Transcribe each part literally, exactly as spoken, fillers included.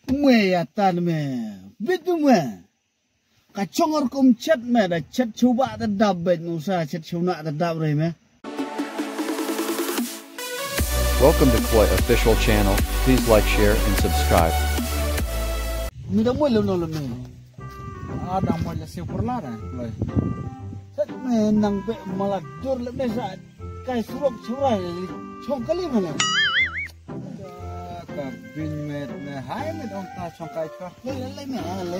Mwe ya tan me. Bit tu mwe. Ka chong or kum chet me da chet chuba da dab bet nusa chet chuna da dab re me. Welcome to Kloi Official Channel. Please like, share, and subscribe. Mi da mwe lo no lo me. A da mwe la se por la da Kloi. Chet me nang be mala dur le me sa. Kai surok chura chong kali mane. Ka bin met me hai met ong ta chong kai chwa. Le le le me le.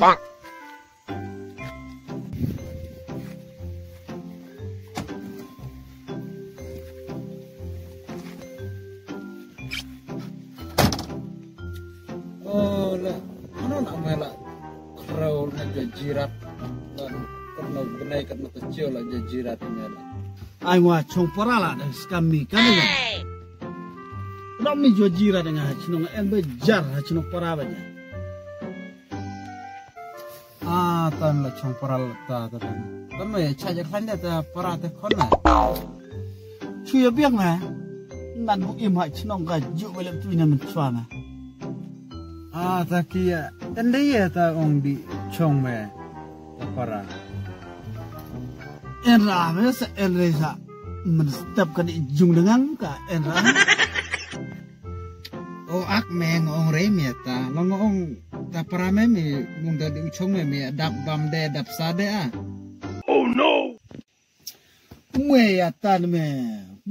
Oh le. Ano na me la. Khrew na ja jirat. Lan katno bnai katno ta chio la ja jirat me la. Ai wa chong para la da skam mi kan la. Ram mi jo jirat nga ha chnong en be jar ha chnong para ba nya. A tan la chong para la ta ta tan. Tan me cha ja khan da ta para ta khon na. Chu ya biak na. Nan bu im ha chnong ka ju be lem tu ina men chwa na. A ta kia en de ye ta ong di chong me ta para. En ra me sa en re sa men step ka di jung dengan ka en ra. O ak me ngong re me ta lo ngong ta para me me mung da di chong me me dap bam de dap sa de a. Oh no. Mwe ya tan me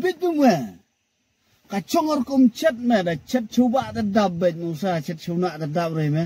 bit mwe. Ka chong or kum chet me da chet chuba da dab bet nusa chet chuna da dab re me.